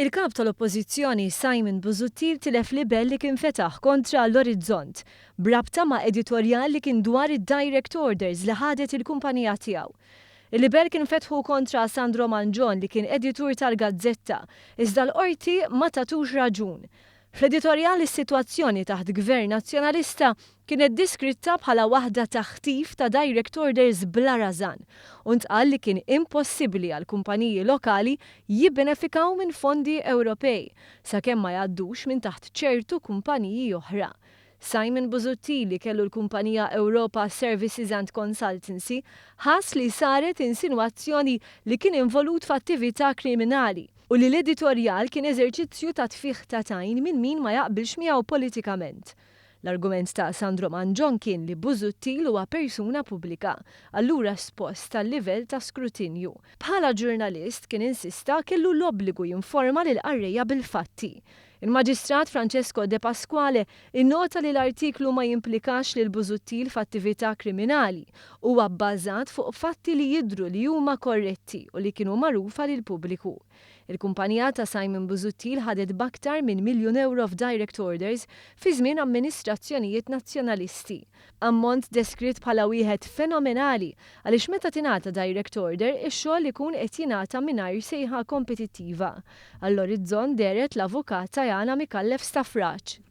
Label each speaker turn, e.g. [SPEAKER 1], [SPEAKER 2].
[SPEAKER 1] Il-Kap tal-Oppożizzjoni Simon Busuttil tilef libell li kien fetaħ kontra l-Orizzont b'rabta ma' editorjal li kien dwar id-direct orders li ħadet il-kumpanija tiegħu. Il-libell kien fetħu kontra Sandro Mangion li kien editur tal-gazzetta, iżda l-Qorti ma tatux raġun. Fl-editorjal is-sitwazzjoni taħt Gvern Nazzjonalista kienet diskritta bħala waħda ta' ħtif ta' direct orders bla rażan u ntqal li kien impossibbli għal kumpaniji lokali jibbenefikaw minn fondi Ewropej sakemm ma jgħaddux minn taħt ċertu kumpaniji oħra. Simon Busuttil, li kellu l-kumpanija Europa Services and Consultancy, ħass li saret insinwazzjoni li kien involut f'attività kriminali u li l-editorjal kien eżerċizzju ta' tfigħ ta' tajn minn min ma jaqbilx miegħu politikament. L-argument ta' Sandro Mangion kien li Busuttil huwa persuna pubblika, allura espost għal livell ta' skrutinju. Bħala ġurnalist, kien insista, kellu l-obbligu jinforma lill-qarrejja bil-fatti. Il-Maġistrat Francesco De Pasquale innota li l-artiklu ma jimplikax lil Busuttil f'attività kriminali, huwa bbażat fuq fatti li jidhru li huma korretti u li kienu magħrufa lill-pubbliku. Il-kumpanija ta' Simon Busuttil ħadet b'aktar minn 1,000,000 euro f'direct orders fi żmien amministrazzjonijiet Nazzjonalisti. Ammont deskritt bħala wieħed fenomenali għaliex meta tingħata direct order ix-xogħol ikun qed jingħata mingħajr sejħa kompetittiva. Għall-Orizzont dehret l-Avukat Tajana Micallef Stafrace.